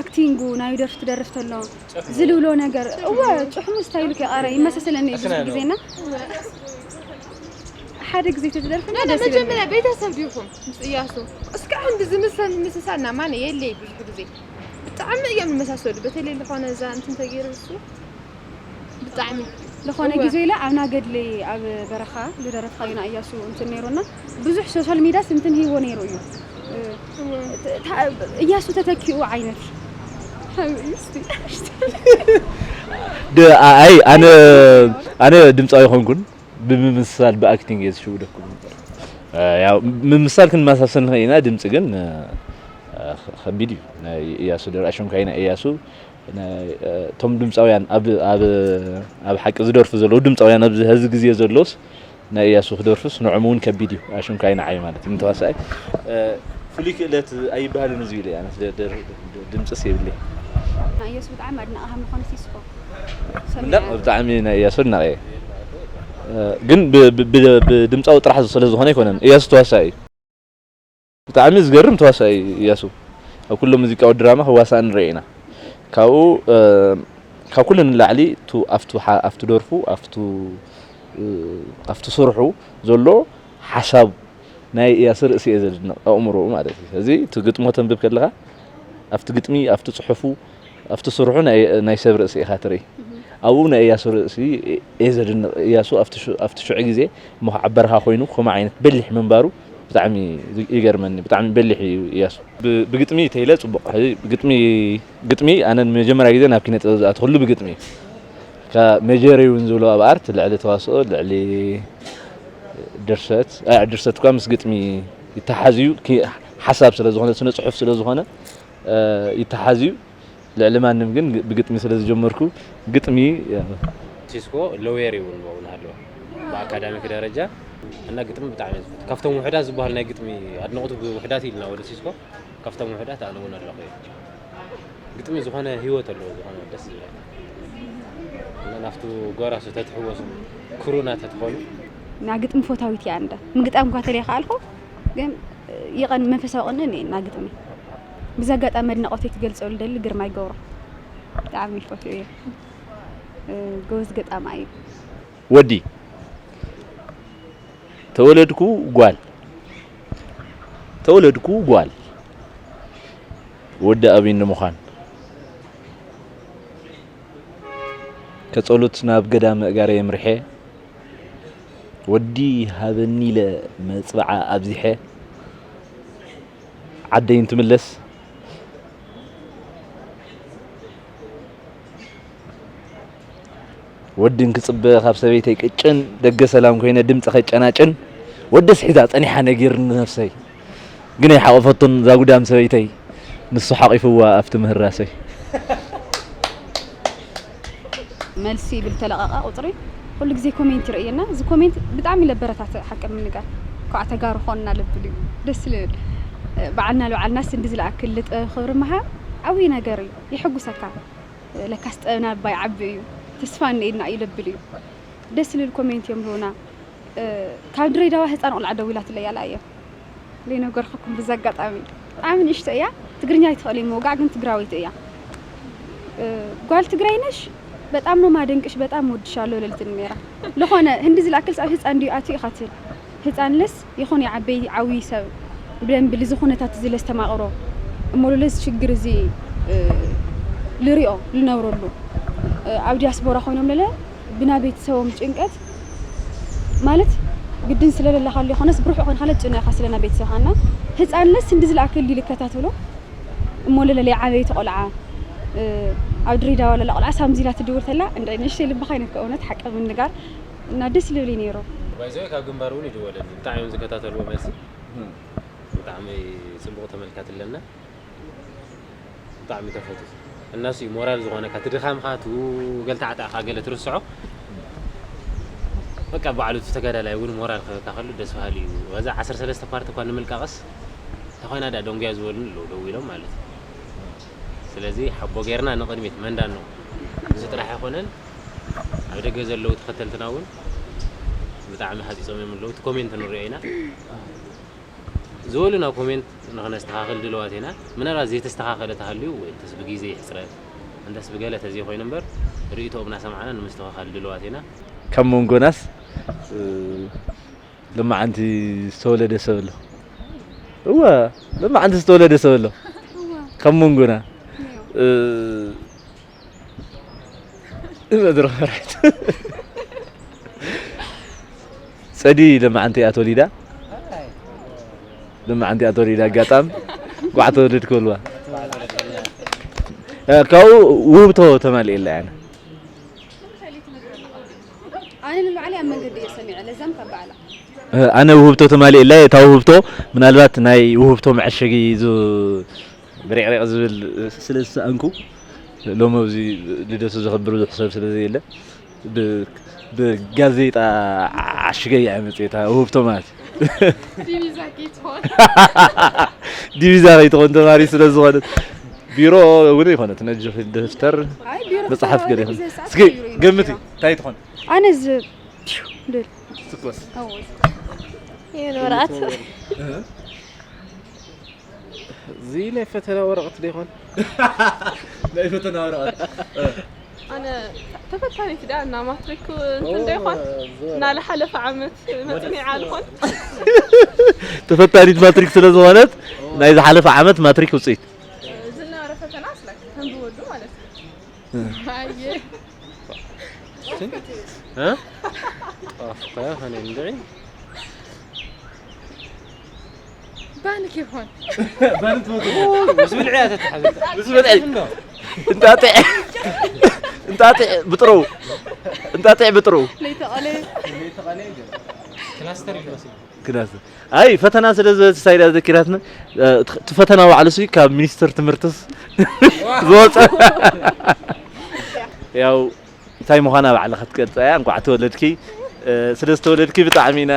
ኣክቲንጉ፣ ናዩ ደርፊ ትደርፍ ተሎ ዝልውሎ ነገር፣ እወ፣ ጭሕሙ፣ ስታይሉ ከይቐረ ይመሳሰለኒ እዩ ብዙሕ ግዜና። ሓደ ግዜ ተትደርፍና ደስ ይለኒ። መጀመርያ ቤተሰብ ዲኹም ምስ እያሱ? እስካዕ እንዲ ዝምሰል ምስሳልና ማን የለይ ብዙሕ ግዜ። ብጣዕሚ እዮም ዝመሳሰሉ። በተለይ ዝኾነ እዛ እንትን ተገይሩ እሱ ብጣዕሚ ዝኾነ እወ። ግዜ ኢለ ኣብ ናገድሊ ኣብ በረኻ ዝደረፍካዮ ና እያሱ እንትን ነይሩና። ብዙሕ ሶሻል ሚዲያስ እንትን ሂዎ ነይሩ እዩ። እ፣ እወ። ተ-፣ ታ-፣ እያሱ ተተኪኡ ዓይነት። ሓቢቢ እስቲ። ድ-፣ ኣ-፣ ኣይ፣ ኣነ፣ ኣነ ድምፃዊ ኣይኮንኩን፣ ብምምስሳል ብኣክቲንግ እየ ዝሽውደኩም እምበር። እ፣ ያው፣ ምምስሳል ክንመሳሰል ንኽእል ኢና፣ ድምፂ ግን፣ እ፣ ኸ-፣ ኸቢድ እዩ። ናይ እያሱ ደር-፣ ኣሸንኳይ ናይ እያሱ፣ ናይ፣ እ፣ እቶም ድምፃውያን ኣብ፣ ኣብ፣ ኣብ ሓቂ ዝደርፉ ዘለዉ ድምፃውያን ኣብዚ ሐዚ ግዜ ዘለውስ ናይ እያሱ ክደርፉስ ንዕኦም እውን ከቢድ እዩ። ኣሸንኳይ ንዓይ ማለት እዩ። ንተዋሳኣይ፣ እ፣ ፍሉይ ክእለት ኣይበሃልን እዚ ኢለ እየ ኣነስ ደ-፣ ደ-፣ ድምፅስ የብለይ። እየሱ ብጣዕሚ ኣድናቒ ከም ዝኾነ ሲስኮ እንዳ ብጣዕሚ ናይ እያሱ ኣድናቒ እየ። እ፣ ግን ብ-፣ ብ-፣ ብ-፣ ብድምፃዊ ጥራሕ ስለ ዝኾነ ኣይኮነን። እያሱ ተዋሳኢ እዩ። ብጣዕሚ ዝገርም ተዋሳኢ እዩ እያሱ። ኣብ ኩሉ ሙዚቃዊ ድራማ ክዋሳእ ንርኢ ኢና። ካብኡ፣ እ፣ ካብ ኩሉ ንላዕሊ እቱ ኣብቱ ሓ-፣ ኣብቱ ደርፉ፣ ኣብቱ፣ እ፣ ኣብቱ ስርሑ ዘሎ ሓሳብ ናይ እያሱ ርእሲ እየ ዘድንቕ፣ ኣእምሮኡ ማለት እዩ። እዚ እቲ ግጥሞ ተንብብ ከለኻ ኣብቲ ግጥሚ፣ ኣብቲ ጽሑፉ፣ ኣብቲ ስርሑ ናይ፣ ናይ ሰብ ርእሲ ኢኻ ትርኢ። ኣብኡ ናይ እያሱ ርእሲ እየ ዘድንቕ። እያሱ ኣብቲ ሽ-፣ ኣብቲ ሽዑ ግዜ እሞ ኣብ በረኻ ኮይኑ ከምኡ ዓይነት በሊሕ ምንባሩ ብጣዕሚ ይገርመኒ። ብጣዕሚ በሊሕ እዩ እያሱ። ብ-፣ ብግጥሚ ተይለ ጽቡቕ። ሕዚ ግጥሚ፣ ግጥሚ ኣነ ንመጀመርያ ግዜ ናብ ኪነ ጥበብ ዝኣተኹሉ ብግጥሚ እዩ። ካብ ሜጀር እውን ዝብሎ ኣብ ኣርት ልዕሊ ተዋስኦ፣ ልዕሊ ድርሰት፣ እ፣ ድርሰት እኳ ምስ ግጥሚ ይተሓዝ እዩ። ኪ-፣ ሓሳብ ስለ ዝኾነ፣ ስነ ጽሑፍ ስለ ዝኾነ፣ እ፣ ይተሓዝ እዩ። ልዕሊ ማንም ግን ግ-፣ ብግጥሚ ስለ ዝጀመርኩ፣ ግጥሚ፣ እ፣ ሲስኮ ሎየር ይውን ብኡ ንሃለወ ብኣካዳሚክ ደረጃ እና ግጥሚ ብጣዕሚ እየ ዝፈቱ። ካብቶም ውሕዳት ዝበሃል ናይ ግጥሚ ኣድነቕቱ ውሕዳት ኢልና ወደ ሲስኮ ካብቶም ውሕዳት ኣነ እውን ኣለኹ እየ። ግጥሚ ዝኾነ ህይወት ኣለዎ፣ ዝኾነ ደስ ዝብል እና ናብቱ ጎራሱ ተትሕወሱ ክሩና ተትኾኑ ና ግጥሚ ፎታዊት እያ እንደ ምግጣም እኳ ተለይ ከኣልኩ ግን ይቐን መንፈሳዊ ቅንዕ እኔ እና ግጥሚ ብዚ ኣጋጣሚ መድናቖት ትገልጸሉ ደሊ ግርማ ይገብሮ ብጣዕሚ ይፈትዮ እየ። እ፣ ጎበዝ ገጣማ እዩ። ወዲ ተወለድኩ ጓል፣ ተወለድኩ ጓል፣ ወዲ ኣብይ ንምዃን ከጸሉት ናብ ገዳም ኣእጋረይ ኣምሪሐ፣ ወዲ ሃበኒ ኢለ መጽብዓ ኣብዚሐ፣ ዓደይ እንትምለስ ወዲ እንክጽበ ካብ ሰበይተይ ቅጭን፣ ደገ ሰላም ኮይነ ድምጺ ከጨናጭን፣ ወደስ ሒዛ ጸኒሓ ነጊርኒ ነፍሰይ፣ ግን ኣይሓቆፈቶን እዛ ጉዳም ሰበይተይ፣ ንሱ ሓቂፍዋ ኣብቲ ምህራሰይ። መልሲ ይብል ተለቐቐ ቁፅሪ ኩሉ ግዜ ኮሜንት ይርእየና። እዚ ኮሜንት ብጣዕሚ ለበረታትዕ ሓቂ ንምንጋር። ኳዕ ተጋሩ ኾንና ልብል እዩ። ደስ ልብል። ባዕልና ልባዕልናስ እንዲ ዝለኣክል ልጥበብ ክብሪ ምሃብ ዓብዪ ነገር እዩ። የሐጉሰካ። ለካስ ጥበብና ባይ ዓቢ እዩ። ተስፋ እኒኤና እዩ ልብል እዩ። ደስ ልብል ኮሜንት እዮም ልህቡና። ካብ ድሬዳዋ ህፃን ቆልዓ ደዊላትለይ ኣላ እየ። ዘይነገርኩኩም ብዚ ኣጋጣሚ ብጣዕሚ ንእሽቶ እያ። ትግርኛ ኣይትኽእል እየ ምውጋዕ ግን ትግራወይቲ እያ። እ፣ ጓል ትግራይ ነሽ? በጣም ነው ማደንቅሽ፣ በጣም ወድሻለሁ ለልትኒ ነይራ። ለኾነ ህንዲ ዝለኣክል ኣብ ህፃን ድዩ ኣትዩ ኢኻ ትብል። ህፃን ለስ ይኹን የዓበይ ዓብዪ ሰብ ብደንቢ ልዚ ኩነታት እዚ ለስተማቕሮ እሞ ለዚ ሽግር እዚ፣ እ፣ ልሪኦ ልነብረሉ፣ እ፣ ኣብ ዲያስፖራ ኮይኖም ለለ ብና ቤተሰቦም ጭንቀት ማለት ግድን ስለለለኻሉ ይኾነስ ብርሑቕ ኮይንካ ለጭነኻ ስለና ቤተሰብኻና ህፃን ለስ እንዲ ዝለኣክል ዲዩ ልከታተሎ እሞ ለለለይ ዓበይቲ ቆልዓ፣ እ፣ ኣብ ድሬዳዋ ለላ ቆልዓ ሳምዚ ኢላ ትድውል ተላ እንደ ንእሽተይ ልብኻ ይነካ እውነት ሓቂ ምንጋር እና ደስ ልብል እዩ ነይሩ። ባይዘወይ ካብ ግንባር እውን ይድወለኒ። ብጣዕሚ እዮም ዝከታተልዎ መልሲ። ብጣዕሚ ጽቡቕ ተመልካቲ ኣለና። ብጣዕሚ ተፈቱ። እናሱ እዩ ሞራል ዝኾነካ፣ እቲ ድኻምካ፣ እቲ ገልታዕታዕካ ገለ ትርስዖ። በቃ ባዕሉ እቲ ተጋዳላይ እውን ሞራል ክህበካ ከሎ ደስ በሃሊ እዩ። ከዛ ዓሰርተ ሰለስተ ፓርቲ እኳ ንምልቃቕስ እንተኾይና ዳ ደንጉያ ዝበሉን ኣለዉ ደው ኢሎም ማለት እዩ። ስለዚ ሓቦ ጌርና ንቕድሚት መንዳኖ። እዚ ጥራሕ ኣይኮነን፣ ኣብ ደገ ዘለዉ ተኸተልትና እውን ብጣዕሚ ሃፂፆም እዮም ኣለዉ። እቲ ኮሜንት ንሪኦ ኢና። ዝበሉና ኮሜንት ንኸነስተኻኽል ድልዋት ኢና። ምናልባት ዘይተስተኻኸለ ተሃልዩ ወይ እንተስ ብግዜ ሕፅረት እንተስ ብገለ ተዘይኮይኑ እምበር ርእይቶኦም እናሰማዕና ንምስትኽኻል ድልዋት ኢና። ካብ መንጎናስ እ፣ ልማዓንቲ ዝተወለደ ሰብ ኣሎ። እወ፣ ልማዓንቲ ዝተወለደ ሰብ ኣሎ። ካብ መንጎና እ፣ መድረኽ ፈርሕት ጸዲ ልማዓንቲ እያ ተወሊዳ። ልማዓንቲ እያ ተወሊዳ። ኣጋጣሚ ጓዕ ተወለድኩ በልዋ። እ፣ ካብኡ ውህብቶ ተማልኤላ እያ። ኣነ ንባዕለይ ኣብ መንገዲ እየ ሰሚዐ፣ ለዛም ካብ በዓላ። እ፣ ኣነ ውህብቶ ተማልኤላ እየ። እታ ውህብቶ ምናልባት ናይ ውህብቶ መዐሸጊ ዝ-፣ ብሬቕሬቕ ዝብል ስለ ዝሰኣንኩ፣ ሎሚ ኣብዚ ልደቱ ዘኽብር ብዙሕ ሰብ ስለ ዘየለ፣ ብ-፣ ብጋዜጣ ዓሽገያ እየ መፅእ፣ እታ ውህብቶ ማለት እዩ። ዲቪዛ ከይትኾን። ዲቪዛ ከይትኾን ተማሪ ስለ ዝኾነት፣ ቢሮ እውን ይኾነት፣ ነጅ ደፍተር፣ ኣይ፣ ቢሮ መፅሓፍ ገለ ይኾን። ግዜ ሰዓት እስኪ ቢሮ ይመፅእ። ገምቲ፣ እንታይ ትኾን? ኣነ ዝ-፣ ፒው ልብል። ትኮስ። ኣዎ። ይሄን ወረቐት። እህ። እዚ ናይ ፈተና ወረቐት ዶ ይኾን? ናይ ፈተና ወረቐት። እ። ኣነ ተፈታኒት ዳ እና ማትሪክ እንትን ዶ ይኾን? ኦ፣ ዞር። እና ለሓለፈ ዓመት መጽኒዓ ኣልኾን። ተፈታኒት ማትሪክ ስለ ዝኾነት፣ ናይ ዝሓለፈ ዓመት ማትሪክ ውፅኢት። ዝነበረ ፈተና ኣስላክ ከም ዝወዱ ማለት እዩ። እ። ኣየ። እ? ኣፍካ ኸነ እንድዒ። ባንክ ይኾን። ባንክ ትወዱ። ምስ ብልዒ እያ ተተሓዘ። ምስ ብልዒ። እንጣጢዕ። እንጣጢዕ ብጥሩ። እንጣጢዕ ብጥሩ። ለይተቐለ። ክላስተር ይመስል። ክላስ። ኣይ፣ ፈተና ስለ ዝበዝሕ ሳይዳ ዘኪራትና፣ እ፣ እቲ ፈተና ባዕሉ ሲ ካብ ሚኒስትር ትምህርትስ ዝወፀ። ያው፣ እንታይ ምዃና ባዕልኻ ክትገልጻ እያ። እንኳዕ ተወለድኪ። እ፣ ስለ ዝተወለድኪ ብጣዕሚ ኢና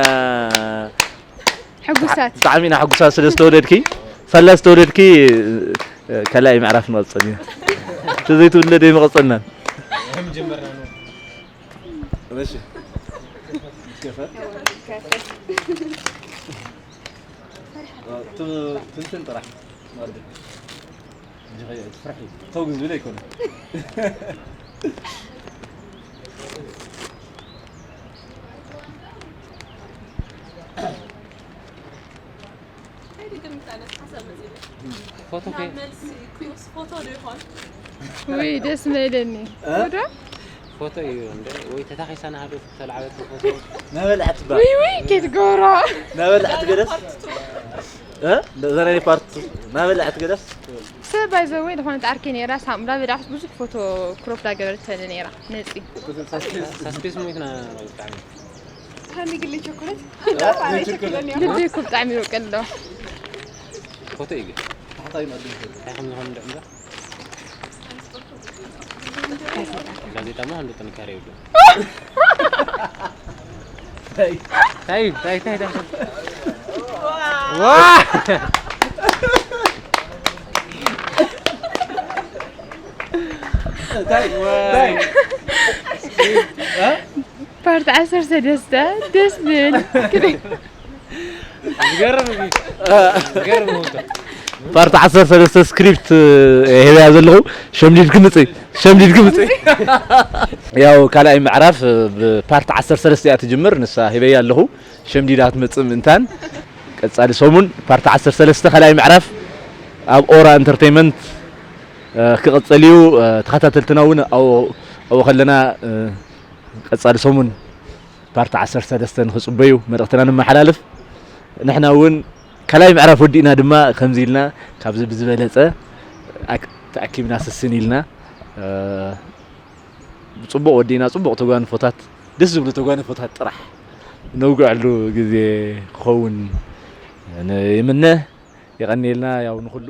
ሕጉሳት። ብጣዕሚ ኢና ሕጉሳት ስለ ዝተወለድኪ። ሳላ ዝተወለድኪ፣ እ፣ ካልኣይ ምዕራፍ ንቐጽል ኢና። እንተዘይትውለድ ኣይምቐጸልናን። እሺ። ይከፈል። እ፣ ት-፣ ትንትን ጥራሕ። ወዲ። እንጂ ኸይ-፣ ትፍርሒ። ተው ግን ዝብል ኣይኮነን። ፎቶ ከ-፣ መልሲ ኩሩስ ፎቶ ዶ ይኾን? ውይ፣ ደስ መለኒ። እ? ፎቶ? ፎቶ እዩ እንደ ወይ ተታኺሳ ናሃዶ ተላዕበት ፎቶ። ናበልዓት ባ። ውይ፣ ውይ፣ ኬት ጎሮ። ናበልዓት ገደስ? እ? ዘረኒ ፓርት ናበልዓት ገደስ? ሰብ ባይ ዘ ወይ ዝኾነት ዓርከይ ነይራ፣ ሳምላ በላዕኩስ ብዙሕ ፎቶ ክሮፕ ዳገበረተኒ ነይራ፣ ነፂ። ሳስፔስ ሞይትና ብጣዕሚ። ሃኒ ግሊ ቸኮሌት። ልቢ እኮ ብጣዕሚ ይወቀል ኣሎ። ፎቶ እዩ ግን። ታሕታይ ማለት እዩ። እንታይ ከም ዝኾነ እንድዒ እምበር። ጋዜጣማ ክንዶ ጥንካሬ የብሉን። ታይ፣ ታይ፣ ታይ፣ ታይ፣ ታይ። ዋ! ታይ፣ ታይ። እ? ፓርት ዓሰርተ ሰለስተ ደስ ዝብል። ዝገርም እዩ። ዝገርም እዩ። ፓርት ዓሰርተ ሰለስተ ስክሪፕት፣ እ፣ ሂበያ ዘለኹ፣ ሸምዲድኪ ምጽእ፣ ሸምዲድኪ ምጽእ። ያው ካልኣይ ምዕራፍ፣ እ፣ ብፓርት ዓሰርተ ሰለስተ እያ ትጅምር፣ ንሳ ሂበያ ኣለኹ፣ ሸምዲዳ ክትመጽእ ምእንታን፣ ቀጻሊ ሰሙን ፓርት ዓሰርተ ሰለስተ ካልኣይ ምዕራፍ ኣብ ኦራ ኢንተርቴይንመንት፣ እ፣ ክቕጽል እዩ። እ፣ ተኸታተልትና እውን ኣብኡ፣ ኣብኡ ከለና፣ እ፣ ቀጻሊ ሰሙን ፓርት ዓሰርተ ሰለስተ ንኽጽበዩ መልእኽትና ንመሓላልፍ። ንሕና እውን ካልኣይ ምዕራፍ ወዲእና ድማ ከምዚ ኢልና ካብዚ ብዝበለጸ ኣክ-፣ ተኣኪብና ስስን ኢልና፣ እ፣ ብጽቡቕ ወዲእና ጽቡቕ ተጓንፎታት፣ ደስ ዝብሉ ተጓንፎታት ጥራሕ ነውግዐሉ ግዜ ክኸውን ን-፣ ይምነ። የቐንየልና ያው ንኹሉ።